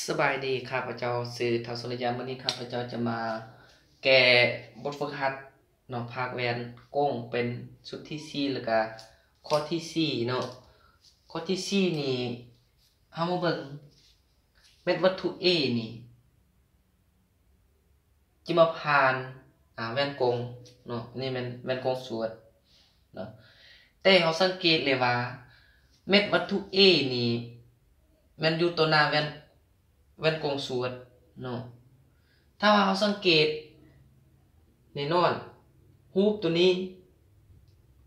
ສະບາຍດີ ຂ້າພະເຈົ້າຊື່ ທ້າວ ສຸລິຍາ. ມື້ນີ້ຂ້າພະເຈົ້າຈະມາແກ້ບົດຝຶກຫັດເນາະ ພາກແວ່ນກົງເປັນຊຸດທີສີ່ ແລ້ວກະຂໍ້ທີສີ່ເນາະ. ຂໍ້ທີສີ່ນີ້ ເຮົາມາເບິ່ງ ເມັດວັດຖຸ A ນີ້ ຈະມາຜ່ານ ອາ ແວ່ນກົງເນາະ, ນີ້ແມ່ນແວ່ນກົງສວດເນາະ. ແຕ່ເຮົາສັງເກດເລີຍວ່າ ເມັດວັດຖຸ A ນີ້ ແມ່ນຢູ່ຕໍ່ໜ້າແວ່ນ ແວ່ນກົງສວດເນາະ. ຖ້າວ່າເຮົາສັງເກດ ແນ່ນອນ ຮູບໂຕນີ້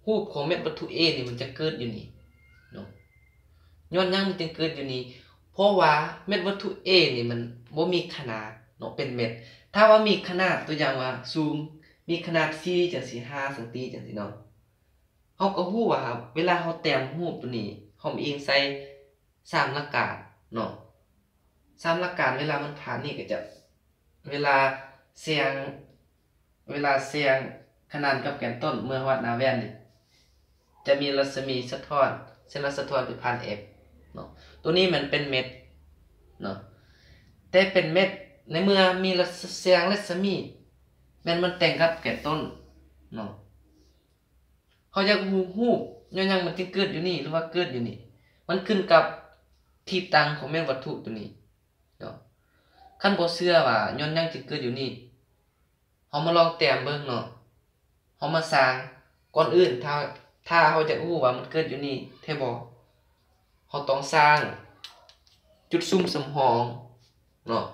ຮູບຂອງເມັດວັດຖຸ A ນີ້ ມັນຈະເກີດຢູ່ນີ້ເນາະ. ຍ້ອນຫຍັງມັນຈຶ່ງເກີດຢູ່ນີ້? ເພາະວ່າເມັດວັດຖຸ A ນີ້ ມັນບໍ່ມີຂະໜາດເນາະ ເປັນເມັດ. ຖ້າວ່າມີຂະໜາດ ຕົວຢ່າງວ່າສູງ ມີຂະໜາດສີ່ ຈັ່ງຊີ້ ຫ້າຊັງຕີ ຈັ່ງຊີ້ເນາະ, ເຮົາກໍຮູ້ວ່າເວລາເຮົາແຕ້ມຮູບໂຕນີ້ ເຮົາອີງໃສ່ສາມຫຼັກການເນາະ, ສາມຫຼັກການ ເວລາມັນຜ່ານນີ້ກໍຈະ ເວລາແສງ ເວລາແສງຂະໜານກັບແກນຕົ້ນເມື່ອຮອດໜ້າແວ່ນນີ້ ຈະມີລັດສະໝີສະທ້ອນ ເຊັ່ນວ່າສະທ້ອນໄປຜ່ານ F ເນາະ. ໂຕນີ້ມັນເປັນເມັດເນາະ, ແຕ່ເປັນເມັດ ໃນເມື່ອມີລັດສະ ແສງລັດສະໝີ ແມ່ນມັນແຕ່ງກັບແກນຕົ້ນເນາະ. ເຮົາຢາກຮູ້ຮູບ ຍ້ອນຫຍັງມັນຈຶ່ງເກີດຢູ່ນີ້ ຫຼືວ່າເກີດຢູ່ນີ້? ມັນຂຶ້ນກັບທີ່ຕັ້ງຂອງເມັດວັດຖຸໂຕນີ້ເນາະ. ຄັນບໍ່ເຊື່ອວ່າຍ້ອນຫຍັງຈຶ່ງເກີດຢູ່ນີ້ ເຮົາມາລອງແຕ້ມເບິ່ງເນາະ. ເຮົາມາສ້າງ ກ່ອນອື່ນ ຖ້າ ຖ້າເຮົາຢາກຮູ້ວ່າມັນເກີດຢູ່ນີ້ແທ້ບໍ່ ເຮົາຕ້ອງສ້າງຈຸດສຸມສຳຮອງເນາະ.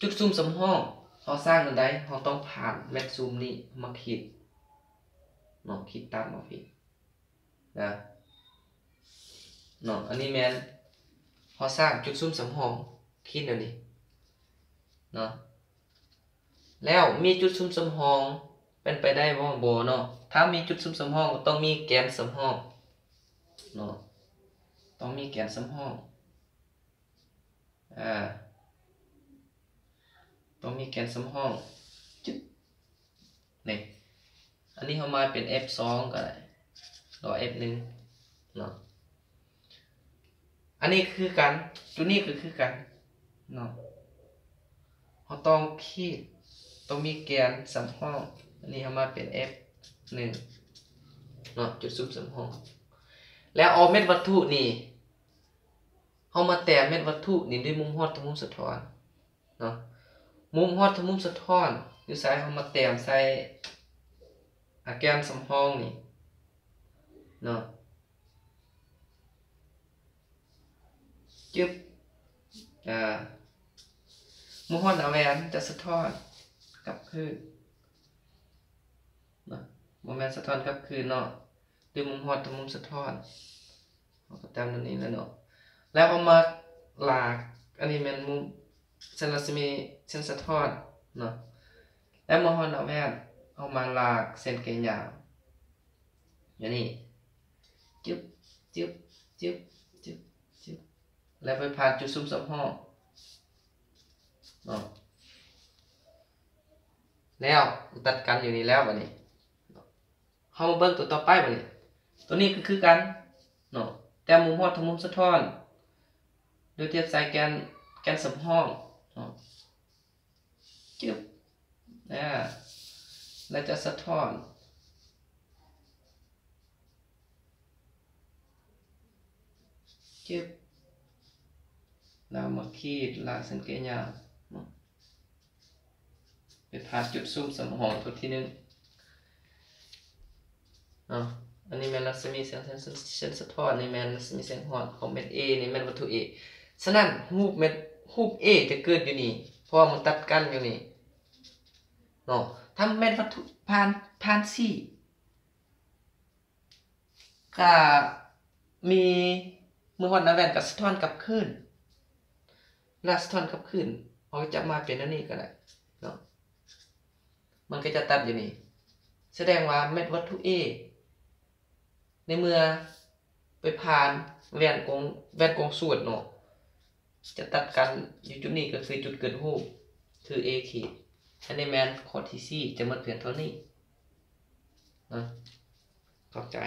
ຈຸດສຸມສຳຮອງ ເຮົາສ້າງອັນໃດ ເຮົາຕ້ອງຜ່ານແມັດຊຸມນີ້ມາຂີດເນາະ, ຂີດຕັດມາພີ້ນະເນາະ. ອັນນີ້ແມ່ນເຮົາສ້າງຈຸດສຸມສຳຮອງ ຂີດແນວນີ້ເນາະ. ແລ້ວມີຈຸດສຸມສຳຮອງ ເປັນໄປໄດ້ບໍ່? ບໍ່ເນາະ. ຖ້າມີຈຸດສຸມສຳຮອງ ກໍຕ້ອງມີແກນສຳຮອງເນາະ, ຕ້ອງມີແກນສຳຮອງ ອາ ຕ້ອງມີແກນສຳຮອງ ຈຶບ ນີ້ ອັນນີ້ເຮົາມາເປັນ F ສອງ ກໍໄດ້ ຫຼືວ່າ F ໜຶ່ງ ເນາະ. ອັນນີ້ຄືກັນ ຈຸດນີ້ກໍຄືກັນເນາະ, ເຮົາຕ້ອງຂີດ ຕ້ອງມີແກນສຳຮອງ. ອັນນີ້ເຮົາມາເປັນ F ໜຶ່ງ ເນາະ ຈຸດສຸມສຳຮອງ. ແລ້ວເອົາເມັດວັດຖຸນີ້ ເຮົາມາແຕ້ມເມັດວັດຖຸນີ້ດ້ວຍມຸມຮອດທາງມຸມສະທ້ອນເນາະ, ມຸມຮອດທາງມຸມສະທ້ອນຢູ່ໃສ ເຮົາມາແຕ້ມໃສ່ ອາ ແກນສຳຮອງນີ້ເນາະ. ຈຶບ ອາ ມຸມຮອດໜ້າແວ່ນຈະສະທ້ອນກັບຄືນເນາະ, ບໍ່ແມ່ນສະທ້ອນກັບຄືນເນາະ, ຫຼື ມຸມຮອດທາງມຸມສະທ້ອນ. ເຮົາກໍຕາມນັ້ນນີ້ແຫຼະເນາະ. ແລ້ວເຮົາມາລາກ ອັນນີ້ແມ່ນມຸມເສັ້ນລັດສະໝີເສັ້ນສະທ້ອນເນາະ, ແລ້ວມາຮອດໜ້າແວ່ນ ເຮົາມາລາກເສັ້ນແກ່ຍາວ ອັນນີ້ ຈຶບ ຈຶບ ຈຶບ ຈຶບ ຈຶບ ແລ້ວໄປຜ່ານຈຸດສຸມສຳຮອງເນາະ, ແລ້ວຕັດກັນຢູ່ນີ້ແລ້ວ ບັດນີ້ ເຮົາມາເບິ່ງຕົວຕໍ່ໄປບັດນີ້. ຕົວນີ້ກໍຄືກັນເນາະ, ແຕ້ມມຸມຮອດທາງມຸມສະທ້ອນ ໂດຍທຽບໃສ່ແກນ ແກນສຳຮອງເນາະ, ຈຶບ ອາ ແລ້ວຈະສະທ້ອນ ຈຶບ ແລ້ວມາຂີດລາກເສັ້ນແກ່ຍາວເນາະ. ໄປຜ່ານຈຸດສຸມສຳຮອງຈຸດທີໜຶ່ງເນາະ. ອັນນີ້ແມ່ນລັດສະໝີແສງ ເສັ້ນ ເສັ້ນສະທ້ອນ, ນີ້ແມ່ນລັດສະໝີແສງຮອດຂອງເມັດ A, ນີ້ແມ່ນວັດຖຸ A. ສະນັ້ນ ຮູບເມັດ ຮູບ A ຈະເກີດຢູ່ນີ້ ເພາະວ່າມັນຕັດກັນຢູ່ນີ້ເນາະ. ຖ້າແມ່ນວັດຖຸ ຜ່ານ ຜ່ານ C ກະມີ ເມື່ອຮອດໜ້າແວ່ນກະສະທ້ອນກັບຄືນ, ເວລາສະທ້ອນກັບຄືນ ເຮົາຈະມາເປັນອັນນີ້ກໍໄດ້ເນາະ, ມັນກໍຈະຕັດຢູ່ນີ້. ສະແດງວ່າເມັດວັດຖຸ A ໃນເມື່ອໄປຜ່ານແວ່ນກົງ ແວ່ນກົງສວດເນາະ, ຈະຕັດກັນຢູ່ຈຸດນີ້ ກໍຄືຈຸດເກີດຮູບ ຄື A ຂີດ. ອັນນີ້ແມ່ນຂໍ້ທີສີ່ ຈະໝົດພຽງເທົ່ານີ້ເນາະ. ຂອບໃຈ.